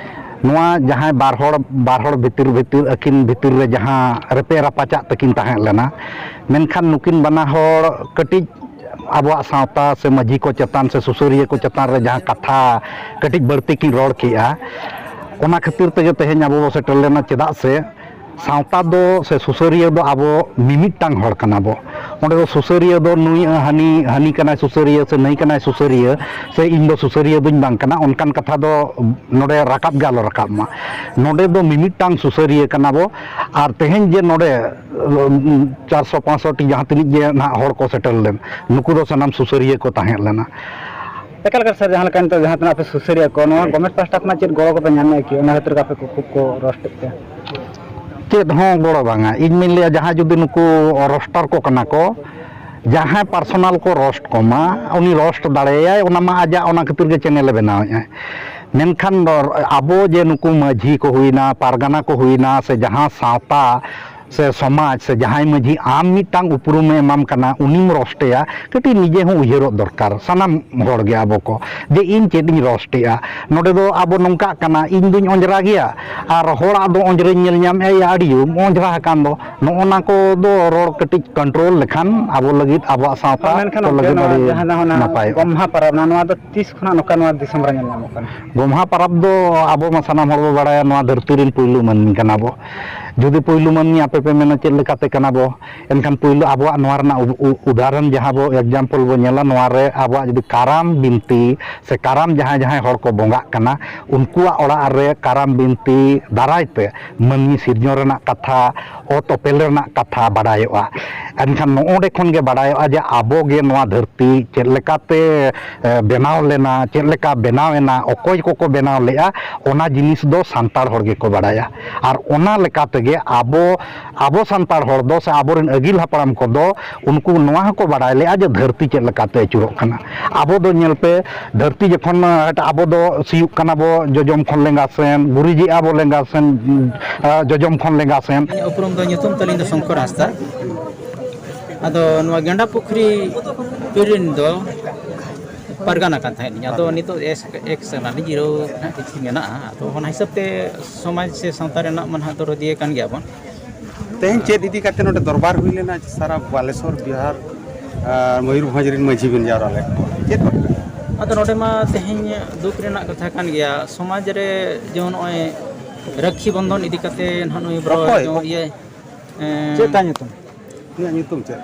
ᱱᱚᱣᱟ ᱡᱟᱦᱟᱸᱭ ᱵᱟᱨ ᱦᱚᱲ, ᱵᱟᱨ ᱦᱚᱲ ᱵᱷᱤᱛᱤᱨ, ᱵᱷᱤᱛᱤᱨ, ᱟᱹᱠᱤᱱ ᱵᱷᱤᱛᱤᱨ ᱨᱮ ᱡᱟᱦᱟᱸ ᱨᱮᱯᱮ ᱨᱟᱯᱟᱪᱟᱜ ᱛᱟᱹᱠᱤᱱ ᱛᱟᱦᱮᱸ ᱞᱮᱱᱟ, ᱢᱮᱱᱠᱷᱟᱱ ᱱᱩᱠᱤᱱ ᱵᱟᱱᱟ ᱦᱚᱲ ᱠᱟᱹᱴᱤᱡ ᱟᱵᱚᱣᱟᱜ ᱥᱟᱶᱛᱟ ᱥᱮ ᱢᱟᱹᱡᱷᱤ ᱠᱚ ᱪᱮᱛᱟᱱ ᱥᱮ ᱥᱩᱥᱟᱹᱨᱤᱭᱟᱹ ᱠᱚ ᱪᱮᱛᱟᱱ ᱨᱮ ᱡᱟᱦᱟᱸ ᱠᱟᱛᱷᱟ ᱠᱟᱹᱴᱤᱡ ᱵᱟᱹᱲᱛᱤ ᱠᱤᱱ ᱨᱚᱲ ᱠᱮᱜᱼᱟ, ᱚᱱᱟ ᱠᱷᱟᱹᱛᱤᱨ ᱛᱮᱜᱮ ᱛᱮᱦᱮᱧ ᱟᱵᱚ ᱵᱚ ᱥᱮᱴᱮᱨ ᱞᱮᱱᱟ᱾ ᱪᱮᱫᱟᱜ ᱥᱮ ᱥᱟᱶᱛᱟ ᱫᱚ ᱥᱮ ᱥᱩᱥᱟᱹᱨᱤᱭᱟᱹ ᱫᱚ ᱟᱵᱚ ᱢᱤᱢᱤᱫᱴᱟᱝ ᱦᱚᱲ ᱠᱟᱱᱟ ᱵᱚ᱾ ᱚᱸᱰᱮ ᱫᱚ ᱥᱩᱥᱟᱹᱨᱤᱭᱟᱹ ᱫᱚ ᱱᱩᱭ ᱦᱟᱹᱱᱤ, ᱦᱟᱹᱱᱤ ᱠᱟᱱᱟᱭ ᱥᱩᱥᱟᱹᱨᱤᱭᱟᱹ ᱥᱮ ᱱᱟᱹᱭ ᱠᱟᱱᱟᱭ ᱥᱩᱥᱟᱹᱨᱤᱭᱟᱹ ᱥᱮ ᱤᱧ ᱫᱚ ᱥᱩᱥᱟᱹᱨᱤᱭᱟᱹ ᱫᱚᱧ ᱵᱟᱝ ᱠᱟᱱᱟ, ᱚᱱᱠᱟᱱ ᱠᱟᱛᱷᱟ ᱫᱚ ᱱᱚᱰᱮ ᱨᱟᱠᱟᱵ ᱜᱮ ᱟᱞᱚ ᱨᱟᱠᱟᱵ ᱢᱟ᱾ ᱱᱚᱰᱮ ᱫᱚ ᱢᱤᱢᱤᱫᱴᱟᱝ ᱥᱩᱥᱟᱹᱨᱤᱭᱟᱹ ᱠᱟᱱᱟ ᱵᱚ᱾ ᱟᱨ ᱛᱮᱦᱮᱧ ᱡᱮ ᱱᱚᱰᱮ ᱩᱸ, ᱪᱟᱨᱥᱚ ᱯᱟᱸᱪᱥᱚ ᱴᱤ ᱡᱟᱦᱟᱸ ᱛᱤᱱᱟᱹᱜ ᱜᱮ ᱱᱟᱦᱟᱜ ᱦᱚᱲ ᱠᱚ ᱥᱮᱴᱮᱨ ᱞᱮᱱ, ᱱᱩᱠᱩ ᱫᱚ ᱥᱟᱱᱟᱢ ᱥᱩᱥᱟᱹᱨᱤᱭᱟᱹ ᱠᱚ ᱛᱟᱦᱮᱸ ᱞᱮᱱᱟ᱾ ᱮᱠᱟᱞ ᱮᱠᱟᱞ ᱥᱟᱨ, ᱡᱟᱦᱟᱸ ᱞᱮᱠᱟ ᱱᱤᱛᱚᱜ ᱡᱟᱦᱟᱸ ᱛᱤᱱᱟᱹᱜ ᱟᱯᱮ ᱥᱩᱥᱟᱹᱨᱤᱭᱟᱹ ᱠᱚ, ᱱᱚᱣᱟ ᱜᱚᱵᱷᱢᱮᱱᱴ ᱯᱟᱦᱴᱟ ᱠᱷᱚᱱᱟᱜ ᱪᱮᱫ ᱜᱚᱲᱚ ᱠᱚᱯᱮ ᱧᱟᱢᱮᱫᱼᱟ ᱠᱤ? ᱚᱱᱟ ᱠᱷᱟᱹᱛᱤᱨ ᱜᱮ ᱟᱯᱮ ᱠᱚ ᱠᱷᱩᱵ ᱠᱚ ᱨᱳᱥᱴ ᱮᱫ ᱯᱮᱭᱟ? ᱪᱮᱫ ᱦᱚᱸ ᱜᱚᱲᱚ ᱵᱟᱝᱟ᱾ ᱤᱧ ᱢᱟᱧ ᱞᱟᱹᱭᱟ, ᱡᱟᱦᱟᱸᱭ ᱡᱩᱫᱤ ᱱᱩᱠᱩ ᱨᱳᱥᱴᱟᱨ ᱠᱚ ᱠᱟᱱᱟ ᱠᱚ, ᱡᱟᱦᱟᱸᱭ ᱯᱟᱨᱥᱚᱱᱟᱞ ᱠᱚ ᱨᱳᱥᱴ ᱠᱚᱢᱟ, ᱩᱱᱤ ᱨᱳᱥᱴ ᱫᱟᱲᱮᱭᱟᱭ, ᱚᱱᱟ ᱢᱟ ᱟᱡᱟᱜ, ᱚᱱᱟ ᱠᱷᱟᱹᱛᱤᱨ ᱜᱮ ᱪᱮᱱᱮᱞᱮ ᱵᱮᱱᱟᱣᱮᱫᱼᱟᱭ᱾ ᱢᱮᱱᱠᱷᱟᱱ ᱫᱚ ᱟᱵᱚ ᱡᱮ ᱱᱩᱠᱩ ᱢᱟᱹᱡᱷᱤ ᱠᱚ ᱦᱩᱭᱱᱟ, ᱯᱟᱨᱜᱟᱱᱟ ᱠᱚ ᱦᱩᱭᱱᱟ, ᱥᱮ ᱡᱟᱦᱟᱸ ᱥᱟᱶᱛᱟ ᱥᱮ ᱥᱚᱢᱟᱡᱽ ᱥᱮ ᱡᱟᱦᱟᱸᱭ ᱢᱟᱹᱡᱷᱤ ᱟᱢ ᱢᱤᱫᱴᱟᱝ ᱩᱯᱨᱩᱢᱮ ᱮᱢᱟᱢ ᱠᱟᱱᱟ, ᱩᱱᱤᱢ ᱨᱳᱥᱴᱮᱭᱟ, ᱠᱟᱹᱴᱤᱡ ᱱᱤᱡᱮ ᱦᱚᱸ ᱩᱭᱦᱟᱹᱨᱚᱜ ᱫᱚᱨᱠᱟᱨ ᱥᱟᱱᱟᱢ ᱦᱚᱲ ᱜᱮ ᱟᱵᱚ ᱠᱚ, ᱡᱮ ᱤᱧ ᱪᱮᱫ ᱤᱧ ᱨᱳᱥᱴᱮᱜᱼᱟ᱾ ᱱᱚᱰᱮ ᱫᱚ ᱟᱵᱚ ᱱᱚᱝᱠᱟᱜ ᱠᱟᱱᱟ, ᱤᱧ ᱫᱩᱧ ᱚᱸᱡᱽᱨᱟ ᱜᱮᱭᱟ ᱟᱨ ᱦᱚᱲᱟᱜ ᱫᱚ ᱚᱸᱡᱽᱨᱟᱧ ᱧᱮᱞ ᱧᱟᱢᱮᱫᱼᱟ, ᱭᱟ ᱟᱹᱰᱤ ᱚᱸᱡᱽᱨᱟ ᱟᱠᱟᱱ ᱫᱚ᱾ ᱱᱚᱜᱼᱚ ᱱᱟ ᱠᱚ ᱫᱚ ᱨᱚᱲ ᱠᱟᱹᱴᱤᱡ ᱠᱚᱱᱴᱨᱳᱞ ᱞᱮᱠᱷᱟᱱ ᱟᱵᱚ ᱞᱟᱹᱜᱤᱫ, ᱟᱵᱚᱣᱟᱜ ᱥᱟᱶᱛᱟ ᱢᱮᱱᱠᱷᱟᱱ ᱠᱚ ᱜᱚᱢᱠᱮ, ᱞᱟᱹᱜᱤᱫ ᱱᱚᱣᱟ ᱟᱹᱰᱤ ᱡᱟᱦᱟᱸ ᱫᱚ ᱚᱱᱟ ᱱᱟᱯᱟᱭᱚᱜᱼᱟ᱾ ᱜᱚᱢᱦᱟ ᱯᱚᱨᱚᱵᱽ, ᱱᱚᱣᱟ, ᱱᱚᱣᱟ ᱫᱚ ᱛᱤᱥ ᱠᱷᱚᱱᱟᱜ ᱱᱚᱝᱠᱟ ᱱᱚᱣᱟ ᱫᱤᱥᱚᱢ ᱨᱮ ᱧᱮᱞ ᱧᱟᱢᱚᱜ ᱠᱟᱱᱟ? ᱜᱚᱢᱦᱟ ᱯᱚᱨᱚᱵᱽ ᱫᱚ ᱟᱵᱚ ᱢᱟ ᱥᱟᱱᱟᱢ ᱦᱚᱲ ᱵᱚ ᱵᱟᱲᱟᱭᱟ, ᱱᱚᱣᱟ ᱫᱷᱟᱹᱨᱛᱤ ᱨᱮᱱ ᱯᱩᱭᱞᱩ ᱢᱟᱹᱱᱢᱤ ᱠᱟᱱᱟ ᱵᱚ᱾ ᱡᱩᱫᱤ ᱯᱩᱭᱞᱩ ᱢᱟᱹᱱᱢᱤ ᱟᱯᱮ ᱯᱮ ᱢᱮᱱᱟ ᱪᱮᱫ ᱞᱮᱠᱟᱛᱮ ᱠᱟᱱᱟ ᱵᱚ, ᱮᱱᱠᱷᱟᱱ ᱯᱩᱭᱞᱩ ᱟᱵᱚᱣᱟᱜ ᱱᱚᱣᱟ ᱨᱮᱱᱟᱜ ᱩ-, ᱩ-, ᱩᱫᱟᱦᱚᱨᱚᱱ ᱡᱟᱦᱟᱸ ᱵᱚ example ᱵᱚ ᱧᱮᱞᱟ, ᱱᱚᱣᱟ ᱨᱮ ᱟᱵᱚᱣᱟᱜ ᱡᱩᱫᱤ ᱠᱟᱨᱟᱢ ᱵᱤᱱᱛᱤ ᱥᱮ ᱠᱟᱨᱟᱢ ᱡᱟᱦᱟᱸᱭ ᱡᱟᱦᱟᱸᱭ ᱦᱚᱲ ᱠᱚ ᱵᱚᱸᱜᱟᱜ ᱠᱟᱱᱟ, ᱩᱱᱠᱩᱣᱟᱜ ᱚᱲᱟᱜ ᱨᱮ ᱠᱟᱨᱟᱢ ᱵᱤᱱᱛᱤ ᱫᱟᱨᱟᱭ ᱛᱮ ᱢᱟᱹᱱᱢᱤ ᱥᱤᱨᱡᱚᱱ ᱨᱮᱱᱟᱜ ᱠᱟᱛᱷᱟ, ᱚᱛ ᱚᱯᱮᱞ ᱨᱮᱱᱟᱜ ᱠᱟᱛᱷᱟ ᱵᱟᱰᱟᱭᱚᱜᱼᱟ᱾ ᱮᱱᱠᱷᱟᱱ ᱱᱚᱜᱼᱚ ᱱᱚᱰᱮ ᱠᱷᱚᱱ ᱜᱮ ᱵᱟᱰᱟᱭᱚᱜᱼᱟ ᱡᱮ ᱟᱵᱚ ᱜᱮ ᱱᱚᱣᱟ ᱫᱷᱟᱹᱨᱛᱤ ᱪᱮᱫ ᱞᱮᱠᱟᱛᱮ, ᱮ, ᱵᱮᱱᱟᱣ ᱞᱮᱱᱟ, ᱪᱮᱫ ᱞᱮᱠᱟ ᱵᱮᱱᱟᱣ ᱮᱱᱟ, ᱚᱠᱚᱭ ᱠᱚᱠᱚ ᱵᱮᱱᱟᱣ ᱞᱮᱜᱼᱟ, ᱚᱱᱟ ᱡᱤᱱᱤᱥ ᱫᱚ ᱥᱟᱱᱛᱟᱲ ᱦᱚᱲ ᱜᱮᱠᱚ ᱵᱟᱰᱟᱭᱟ᱾ ᱟᱨ ᱚᱱᱟ ᱞᱮᱠᱟ ᱛᱮᱜᱮ ᱟᱵᱚ, ᱟᱵᱚ ᱥᱟᱱᱛᱟᱲ ᱦᱚᱲ ᱫᱚ ᱥᱮ ᱟᱵᱚᱨᱮᱱ ᱟᱹᱜᱤᱞ ᱦᱟᱯᱲᱟᱢ ᱠᱚᱫᱚ ᱩᱱᱠᱩ ᱱᱚᱣᱟ ᱦᱚᱸᱠᱚ ᱵᱟᱰᱟᱭ ᱞᱮᱜᱼᱟ ᱡᱮ ᱫᱷᱟᱹᱨᱛᱤ ᱪᱮᱫ ᱞᱮᱠᱟᱛᱮ ᱟᱹᱪᱩᱨᱚᱜ ᱠᱟᱱᱟ᱾ ᱟᱵᱚ ᱫᱚ ᱧᱮᱞ ᱯᱮ, ᱫᱷᱟᱹᱨᱛᱤ ᱡᱚᱠᱷᱚᱱ, ᱮ, ᱟᱵᱚ ᱫᱚ ᱥᱤᱭᱳᱜ ᱠᱟᱱᱟ ᱵᱚ ᱡᱚᱡᱚᱢ ᱠᱷᱚᱱ ᱞᱮᱸᱜᱟ ᱥᱮᱱ, ᱜᱩᱨᱤᱡᱮᱜᱼᱟ ᱵᱚ ᱞᱮᱸᱜᱟ ᱥᱮᱱ, ᱮ, ᱡᱚᱡᱚᱢ ᱠᱷᱚᱱ ᱞᱮᱸᱜᱟ ᱥᱮᱱ᱾ ᱤᱧᱟᱹᱜ ᱩᱯᱨᱩᱢ ᱫᱚ, ᱧᱩᱛᱩᱢ ᱛᱟᱹᱞᱤᱧ ᱫᱚ ᱥᱚᱝᱠᱚᱨ ᱦᱟᱸᱥᱫᱟ᱾ ᱟᱫᱚ ᱱᱚᱣᱟ ᱜᱮᱸᱰᱟ ᱯᱩᱠᱷᱨᱤ ᱯᱤᱲ ᱨᱮᱱ ᱫᱚ ᱯᱟᱨᱜᱟᱱᱟ ᱠᱟᱱ ᱛᱟᱦᱮᱸᱫ ᱞᱤᱧ᱾ ᱟᱫᱚ ᱱᱤᱛᱚᱜ ᱮᱥ, ᱮᱠᱥ ᱠᱟᱱᱟᱞᱤᱧ, ᱡᱤᱨᱟᱹᱣ ᱱᱟᱦᱟᱜ ᱠᱤᱪᱷᱩ ᱢᱮᱱᱟᱜᱼᱟ᱾ ᱟᱫᱚ ᱚᱱᱟ ᱦᱤᱥᱟᱹᱵ ᱛᱮ ᱥᱚᱢᱟᱡᱽ ᱥᱮ ᱥᱟᱶᱛᱟ ᱨᱮᱱᱟᱜ ᱢᱟ ᱱᱟᱦᱟᱜ ᱫᱚᱨᱚᱫᱤᱭᱟᱹ ᱠᱟᱱ ᱜᱮᱭᱟ ᱵᱚᱱ᱾ ᱛᱮᱦᱮᱧ ᱪᱮᱫ ᱤᱫᱤ ᱠᱟᱛᱮ ᱱᱚᱰᱮ ᱫᱚᱨᱵᱟᱨ ᱦᱩᱭ ᱞᱮᱱᱟ? ᱥᱟᱨᱟ ᱵᱟᱞᱮᱥᱚᱨ, ᱵᱤᱦᱟᱨ ᱟᱨ ᱢᱚᱭᱩᱨᱵᱷᱚᱸᱡᱽ ᱨᱮᱱ ᱢᱟᱹᱡᱷᱤ ᱵᱮᱱ ᱡᱟᱣᱨᱟ ᱞᱮᱫ ᱠᱚᱣᱟ, ᱪᱮᱫ ᱵᱟᱠᱷᱨᱟ? ᱟᱫᱚ ᱱᱚᱰᱮ ᱢᱟ ᱛᱮᱦᱮᱧ ᱫᱩᱠ ᱨᱮᱱᱟᱜ ᱠᱟᱛᱷᱟ ᱠᱟᱱ ᱜᱮᱭᱟ, ᱥᱚᱢᱟᱡᱽ ᱨᱮ ᱡᱮᱢᱚᱱ ᱱᱚᱜᱼᱚᱭ ᱨᱟᱹᱠᱷᱤ ᱵᱚᱱᱫᱷᱚᱱ ᱤᱫᱤ ᱠᱟᱛᱮ ᱱᱟᱦᱟᱜ ᱱᱩᱭ ᱵᱨᱚ ᱚᱠᱚᱭ? ᱡᱮᱢᱚᱱ ᱤᱭᱟᱹ, ᱮᱸ, ᱪᱮᱫ ᱛᱟᱭ ᱧᱩᱛᱩᱢ? ᱩᱱᱤᱭᱟᱜ ᱧᱩᱛᱩᱢ ᱪᱮᱫ?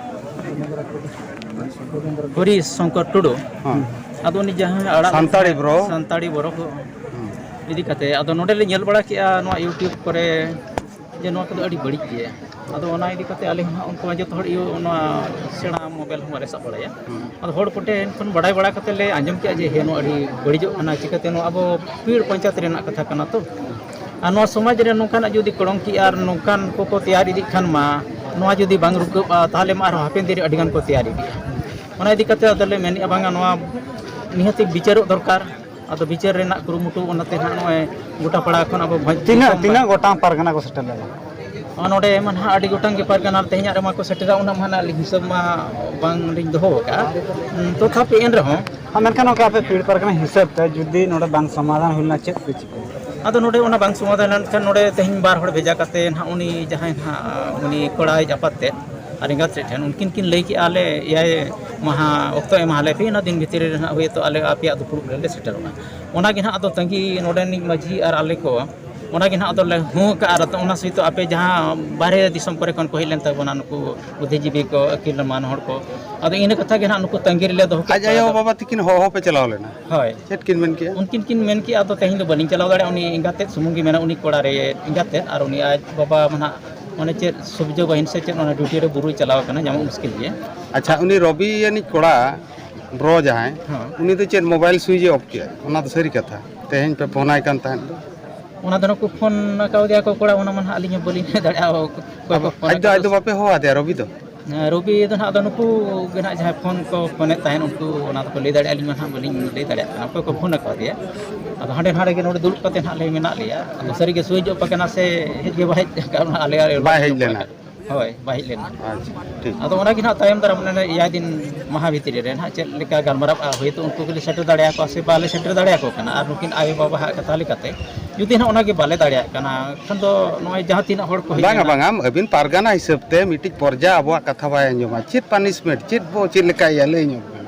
ᱦᱚᱨᱤᱥ ᱥᱚᱝᱠᱚᱨ ᱴᱩᱰᱩ᱾ ᱦᱮᱸ᱾ ᱟᱫᱚ ᱩᱱᱤ ᱡᱟᱦᱟᱸ ᱟᱲᱟᱜ ᱥᱟᱱᱛᱟᱲᱤ ᱵᱨᱚ᱾ ᱥᱟᱱᱛᱟᱲᱤ ᱵᱨᱚ ᱠᱚ ᱦᱮᱸ᱾ ᱤᱫᱤ ᱠᱟᱛᱮ, ᱟᱫᱚ ᱱᱚᱰᱮ ᱞᱮ ᱧᱮᱞ ᱵᱟᱲᱟ ᱠᱮᱜᱼᱟ ᱱᱚᱣᱟ YouTube ᱠᱚᱨᱮ ᱡᱮ ᱱᱚᱣᱟ ᱠᱚᱫᱚ ᱟᱹᱰᱤ ᱵᱟᱹᱲᱤᱡ ᱜᱮᱭᱟ᱾ ᱟᱫᱚ ᱚᱱᱟ ᱤᱫᱤ ᱠᱟᱛᱮ ᱟᱞᱮ ᱦᱚᱸ ᱦᱟᱸᱜ ᱩᱱᱠᱩ ᱢᱟ ᱡᱚᱛᱚ ᱦᱚᱲ ᱤᱭᱟᱹ ᱱᱚᱣᱟ ᱥᱮᱬᱟ mobile ᱦᱚᱸ ᱵᱟᱞᱮ ᱥᱟᱵ ᱵᱟᱲᱟᱭᱟ᱾ ᱦᱮᱸ᱾ ᱟᱫᱚ ᱦᱚᱲ ᱠᱚᱴᱷᱮᱱ ᱠᱷᱚᱱ ᱵᱟᱲᱟᱭ ᱵᱟᱲᱟ ᱠᱟᱛᱮ ᱞᱮ ᱟᱸᱡᱚᱢ ᱠᱮᱜᱼᱟ ᱡᱮ ᱦᱮᱸ, ᱱᱚᱣᱟ ᱟᱹᱰᱤ ᱵᱟᱹᱲᱤᱡᱚᱜ ᱠᱟᱱᱟ, ᱪᱤᱠᱟᱹᱛᱮ ᱱᱚᱣᱟ ᱟᱵᱚ ᱯᱤᱲ ᱯᱚᱧᱪᱟᱭᱮᱛ ᱨᱮᱱᱟᱜ ᱠᱟᱛᱷᱟ ᱠᱟᱱᱟ ᱛᱚ᱾ ᱟᱨ ᱱᱚᱣᱟ ᱥᱚᱢᱟᱡᱽ ᱨᱮ ᱱᱚᱝᱠᱟᱱᱟᱜ ᱡᱩᱫᱤ ᱠᱚᱲᱚᱝᱠᱤ ᱟᱨ ᱱᱚᱝᱠᱟᱱ ᱠᱚᱠᱚ ᱛᱮᱭᱟᱨ ᱤᱫᱤᱜ ᱠᱷᱟᱱ ᱢᱟ, ᱱᱚᱣᱟ ᱡᱩᱫᱤ ᱵᱟᱝ ᱨᱩᱠᱟᱹᱜᱼᱟ, ᱛᱟᱦᱚᱞᱮ ᱢᱟ ᱟᱨᱦᱚᱸ ᱦᱟᱯᱮᱱ ᱫᱤᱱ ᱨᱮ ᱟᱹᱰᱤ ᱜᱟᱱ ᱠᱚ ᱛᱮᱭᱟᱨ ᱤᱫᱤᱜᱼᱟ᱾ ᱚᱱᱟ ᱤᱫᱤ ᱠᱟᱛᱮ ᱟᱫᱚᱞᱮ ᱢᱮᱱᱮᱫᱼᱟ, ᱵᱟᱝᱟ, ᱱᱚᱣᱟ ᱱᱤᱦᱟᱹᱛᱤ ᱵᱤᱪᱟᱹᱨᱚᱜ ᱫᱚᱨᱠᱟᱨ᱾ ᱟᱫᱚ ᱵᱤᱪᱟᱹᱨ ᱨᱮᱱᱟᱜ ᱠᱩᱨᱩᱢᱩᱴᱩ, ᱚᱱᱟᱛᱮ ᱱᱟᱦᱟᱜ ᱱᱚᱜᱼᱚᱭ ᱜᱚᱴᱟ ᱯᱟᱲᱟ ᱠᱷᱚᱱ ᱟᱵᱚ ᱵᱷᱚᱸᱡᱽ ᱛᱤᱱᱟᱹᱜ, ᱫᱤᱥᱚᱢ ᱛᱤᱱᱟᱹᱜ ᱜᱚᱴᱟᱝ ᱯᱟᱨᱜᱟᱱᱟ ᱠᱚ ᱥᱮᱴᱮᱨ ᱞᱮᱱᱟ? ᱱᱚᱰᱮ ᱢᱟ ᱱᱟᱦᱟᱜ ᱟᱹᱰᱤ ᱜᱚᱴᱟᱝ ᱜᱮ ᱯᱟᱨᱜᱟᱱᱟ ᱛᱮᱦᱮᱧᱟᱜ ᱨᱮᱢᱟ ᱠᱚ ᱥᱮᱴᱮᱨᱟ, ᱩᱱᱟᱹᱜ ᱢᱟ ᱱᱟᱦᱟᱜ ᱟᱹᱞᱤᱧ ᱦᱤᱥᱟᱹᱵ ᱢᱟ ᱵᱟᱝᱞᱤᱧ ᱫᱚᱦᱚ ᱟᱠᱟᱫᱼᱟ᱾ ᱦᱩᱸ, ᱛᱚᱛᱷᱟᱯᱤ ᱮᱱ ᱨᱮᱦᱚᱸ ᱦᱮᱸ, ᱢᱮᱱᱠᱷᱟᱱ ᱜᱚᱢᱠᱮ, ᱟᱯᱮ ᱯᱤᱲ ᱯᱟᱨᱜᱟᱱᱟ ᱦᱤᱥᱟᱹᱵ ᱛᱮ ᱡᱩᱫᱤ ᱱᱚᱰᱮ ᱵᱟᱝ ᱥᱚᱢᱟᱫᱷᱟᱱ ᱦᱩᱭ ᱞᱮᱱᱟ, ᱪᱮᱫ ᱯᱮ ᱪᱤᱠᱟᱹᱭᱟ? ᱟᱫᱚ ᱱᱚᱰᱮ ᱚᱱᱟ ᱵᱟᱝ ᱥᱚᱢᱟᱫᱷᱟᱱ ᱞᱮᱱᱠᱷᱟᱱ, ᱱᱚᱰᱮ ᱛᱮᱦᱮᱧ ᱵᱟᱨ ᱦᱚᱲ ᱵᱷᱮᱡᱟ ᱠᱟᱛᱮ ᱱᱟᱦᱟᱜ ᱩᱱᱤ ᱡᱟᱦᱟᱸᱭ ᱱᱟᱦᱟᱜ ᱩᱱᱤ ᱠᱚᱲᱟᱭᱤᱡ ᱟᱯᱟᱛ ᱛᱮᱫ ᱟᱨ ᱮᱸᱜᱟᱛ ᱥᱮᱫ ᱴᱷᱮᱱ ᱩᱱᱠᱤᱱ ᱠᱤᱱ ᱞᱟᱹᱭ ᱠᱮᱜᱼᱟ, ᱟᱞᱮ ᱮᱭᱟᱭ ᱢᱟᱦᱟ ᱚᱠᱛᱚ ᱮᱢᱟ ᱞᱮ ᱯᱮ, ᱚᱱᱟ ᱫᱤᱱ ᱵᱷᱤᱛᱤᱨ ᱨᱮ ᱱᱟᱦᱟᱜ ᱦᱳᱭᱛᱳ ᱟᱞᱮ ᱟᱯᱮᱭᱟᱜ ᱫᱩᱯᱲᱩᱵ ᱨᱮᱞᱮ ᱥᱮᱴᱮᱨᱚᱜᱼᱟ᱾ ᱚᱱᱟ ᱜᱮ ᱱᱟᱦᱟᱜ ᱟᱫᱚ ᱛᱟᱺᱜᱤ ᱱᱚᱰᱮᱱᱤᱡ ᱢᱟᱹᱡᱷᱤ ᱟᱨ ᱟᱞᱮ ᱠᱚ ᱚᱱᱟ ᱜᱮ ᱱᱟᱦᱟᱜ ᱟᱫᱚ ᱞᱮ ᱦᱩᱸ ᱟᱠᱟᱫᱼᱟ᱾ ᱟᱨ ᱚᱱᱟ ᱥᱚᱦᱤᱛ ᱟᱯᱮ ᱡᱟᱦᱟᱸ ᱵᱟᱦᱨᱮ ᱫᱤᱥᱚᱢ ᱠᱚᱨᱮ ᱠᱷᱚᱱ ᱠᱚ ᱦᱮᱡ ᱞᱮᱱ ᱛᱟᱵᱚᱱᱟ, ᱱᱩᱠᱩ ᱵᱩᱫᱽᱫᱷᱤᱡᱤᱵᱤ ᱠᱚ, ᱟᱹᱠᱤᱞ ᱢᱟᱱ ᱦᱚᱲ ᱠᱚ, ᱟᱫᱚ ᱤᱱᱟᱹ ᱠᱟᱛᱷᱟ ᱜᱮ ᱱᱟᱦᱟᱜ ᱱᱩᱠᱩ ᱛᱟᱺᱜᱤ ᱨᱮᱞᱮ ᱫᱚᱦᱚ ᱠᱮᱫ ᱟᱡ ᱠᱚᱣᱟ᱾ ᱟᱭᱳ ᱟᱫᱚ ᱵᱟᱵᱟ ᱛᱤᱠᱤᱱ ᱦᱚᱦᱚ ᱯᱮ ᱪᱟᱞᱟᱣ ᱞᱮᱱᱟ? ᱦᱳᱭ᱾ ᱪᱮᱫ ᱠᱤᱱ ᱢᱮᱱ ᱠᱮᱜᱼᱟ? ᱩᱱᱠᱤᱱ ᱠᱤᱱ ᱢᱮᱱ ᱠᱮᱜᱼᱟ, "ᱟᱫᱚ ᱛᱮᱦᱮᱧ ᱫᱚ ᱵᱟᱹᱞᱤᱧ ᱪᱟᱞᱟᱣ ᱫᱟᱲᱮᱭᱟᱜᱼᱟ, ᱩᱱᱤ ᱮᱸᱜᱟᱛ ᱛᱮᱫ ᱥᱩᱢᱩᱝ ᱜᱮ ᱢᱮᱱᱟᱜᱼᱟ, ᱩᱱᱤ ᱠᱚᱲᱟ ᱨᱮ ᱮᱸᱜᱟᱛ ᱛᱮᱫ, ᱟᱨ ᱩᱱᱤ ᱟᱡ ᱵᱟᱵᱟ ᱢᱟ ᱱᱟᱦᱟᱜ ᱚᱱᱮ ᱪᱮᱫ ᱥᱩᱵᱤᱡᱚ ᱵᱟᱹᱦᱤᱱ ᱥᱮ ᱪᱮᱫ ᱚᱱᱟ ᱰᱤᱭᱩᱴᱤ ᱨᱮ ᱵᱩᱨᱩᱭ ᱪᱟᱞᱟᱣ ᱟᱠᱟᱱᱟ, ᱧᱟᱢᱚᱜ ᱢᱩᱥᱠᱤᱞ ᱜᱮᱭᱟ᱾" ᱟᱪᱪᱷᱟ, ᱩᱱᱤ ᱨᱚᱵᱤ ᱟᱹᱱᱤᱡ ᱠᱚᱲᱟ, ᱵᱨᱚ ᱡᱟᱦᱟᱸᱭ, ᱦᱮᱸ᱾ ᱩᱱᱤ ᱫᱚ ᱪᱮᱫ ᱢᱳᱵᱟᱭᱤᱞ ᱥᱩᱭᱤᱪ ᱮ ᱚᱯᱷ ᱠᱮᱜᱼᱟ? ᱚᱱᱟ ᱫᱚ ᱥᱟᱹᱨᱤ ᱠᱟᱛᱷᱟ᱾ ᱛᱮᱦᱮᱧ ᱯᱮ ᱯᱷᱳᱱ ᱟᱭ ᱠᱟᱱ ᱛᱟᱦᱮᱸᱫ ᱫᱚ᱾ ᱚᱱᱟ ᱫᱚ ᱱᱩᱠᱩ ᱯᱷᱳᱱ ᱟᱠᱟᱣᱫᱮᱭᱟ ᱠᱚ ᱠᱚᱲᱟ, ᱚᱱᱟ ᱢᱟ ᱱᱟᱦᱟᱜ ᱟᱹᱞᱤᱧ ᱦᱚᱸ ᱵᱟᱹᱞᱤᱧ ᱞᱟᱹᱭ ᱫᱟᱲᱮᱭᱟᱜᱼᱟ, ᱚᱠᱚᱭ ᱠᱚ ᱯᱷᱳᱱ ᱟᱡ ᱫᱚ, ᱟᱠᱟᱫᱟ᱾ ᱟᱡ ᱫᱚ ᱵᱟᱯᱮ ᱦᱚᱦᱚ ᱟᱫᱮᱭᱟ ᱨᱚᱵᱤ ᱫᱚ? ᱦᱮᱸ, ᱨᱚᱵᱤ ᱫᱚ ᱱᱟᱦᱟᱜ ᱟᱫᱚ ᱱᱩᱠᱩ ᱜᱮ ᱱᱟᱦᱟᱜ ᱡᱟᱦᱟᱸᱭ ᱯᱷᱳᱱ ᱠᱚ ᱯᱷᱳᱱᱮᱫ ᱛᱟᱦᱮᱸᱫ, ᱩᱱᱠᱩ ᱚᱱᱟ ᱫᱚᱠᱚ ᱞᱟᱹᱭ ᱫᱟᱲᱮᱭᱟᱜᱼᱟ, ᱟᱹᱞᱤᱧ ᱢᱟ ᱱᱟᱦᱟᱜ ᱵᱟᱹᱞᱤᱧ ᱞᱟᱹᱭ ᱫᱟᱲᱮᱭᱟᱜ ᱠᱟᱱᱟ ᱚᱠᱚᱭ ᱠᱚ ᱯᱷᱳᱱ ᱟᱠᱟᱫᱮᱭᱟ᱾ ᱟᱫᱚ ᱦᱟᱸᱰᱮ ᱱᱟᱰᱮ ᱜᱮ ᱱᱚᱰᱮ ᱫᱩᱲᱩᱵ ᱠᱟᱛᱮ ᱱᱟᱦᱟᱜ ᱞᱮ ᱢᱮᱱᱟᱜ ᱞᱮᱭᱟ᱾ ᱟᱫᱚ ᱥᱟᱹᱨᱤ ᱜᱮ ᱥᱩᱭᱤᱪ ᱚᱯᱷ ᱟᱠᱟᱱᱟ ᱥᱮ ᱦᱮᱡ ᱜᱮ ᱵᱟᱭ ᱦᱮᱡ ᱟᱠᱟᱱᱟ, ᱚᱱᱟ ᱟᱞᱮ ᱟᱞᱮ ᱵᱟᱭ ᱦᱮᱡ ᱞᱮᱱᱟ᱾ ᱦᱳᱭ, ᱵᱟᱭ ᱦᱮᱡ ᱞᱮᱱᱟ᱾ ᱟᱪᱪᱷᱟ, ᱴᱷᱤᱠ᱾ ᱟᱫᱚ ᱚᱱᱟ ᱜᱮ ᱱᱟᱦᱟᱜ ᱛᱟᱭᱚᱢ ᱫᱟᱨᱟᱢ ᱚᱱᱟ ᱮᱭᱟᱭ ᱫᱤᱱ ᱢᱟᱦᱟ ᱵᱷᱤᱛᱨᱤ ᱨᱮ ᱱᱟᱦᱟᱜ ᱪᱮᱫ ᱞᱮᱠᱟ ᱜᱟᱞᱢᱟᱨᱟᱜᱼᱟ, ᱦᱳᱭᱛᱳ ᱩᱱᱠᱩ ᱜᱮᱞᱮ ᱥᱮᱴᱮᱨ ᱫᱟᱲᱮᱭᱟᱠᱚᱣᱟ ᱥᱮ ᱵᱟᱞᱮ ᱥᱮᱴᱮᱨ ᱫᱟᱲᱮᱭᱟᱠᱚ ᱠᱟᱱᱟ᱾ ᱟᱨ ᱱᱩᱠᱤᱱ ᱟᱭᱳ ᱵᱟᱵᱟᱣᱟᱜ ᱠᱟᱛᱷᱟ ᱞᱮᱠᱟᱛᱮ ᱡᱩᱫᱤ ᱱᱟᱦᱟᱜ ᱚᱱᱟ ᱜᱮ ᱵᱟᱞᱮ ᱫᱟᱲᱮᱭᱟᱜ ᱠᱟᱱᱟ, ᱮᱱᱠᱷᱟᱱ ᱫᱚ ᱱᱚᱜᱼᱚᱭ ᱡᱟᱦᱟᱸ ᱛᱤᱱᱟᱹᱜ ᱦᱚᱲ ᱠᱚ ᱦᱮᱡ ᱵᱟᱝᱟ, ᱞᱮᱱᱟ᱾ ᱵᱟᱝᱟ, ᱟᱹᱵᱤᱱ ᱯᱟᱨᱜᱟᱱᱟ ᱦᱤᱥᱟᱹᱵ ᱛᱮ ᱢᱤᱫᱴᱤᱡ ᱯᱚᱨᱡᱟ ᱟᱵᱚᱣᱟᱜ ᱠᱟᱛᱷᱟ ᱵᱟᱭ ᱟᱸᱡᱚᱢᱟ᱾ ᱪᱮᱫ ᱯᱟᱱᱤᱥᱢᱮᱱᱴ, ᱪᱮᱫ ᱵᱚ, ᱪᱮᱫ ᱞᱮᱠᱟᱭᱟ, ᱞᱟᱹᱭ ᱧᱚᱜ ᱵᱤᱱ᱾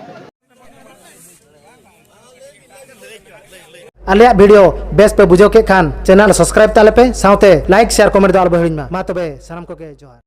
ᱟᱞᱮᱭᱟᱜ ᱵᱷᱤᱰᱤᱭᱳ ᱵᱮᱥ ᱯᱮ ᱵᱩᱡᱷᱟᱹᱣ ᱠᱮᱫ ᱠᱷᱟᱱ, ᱪᱮᱱᱮᱞ ᱥᱟᱵᱥᱠᱨᱟᱭᱤᱵ ᱛᱟᱞᱮ ᱯᱮ, ᱥᱟᱶᱛᱮ ᱞᱟᱭᱤᱠ, ᱥᱮᱭᱟᱨ, ᱠᱚᱢᱮᱱᱴ ᱫᱚ ᱟᱞᱚ ᱯᱮ ᱦᱤᱲᱤᱧ ᱢᱟ᱾ ᱢᱟ ᱛᱚᱵᱮ, ᱥᱟᱱᱟᱢ ᱠᱚᱜᱮ ᱡᱚᱦᱟᱨ᱾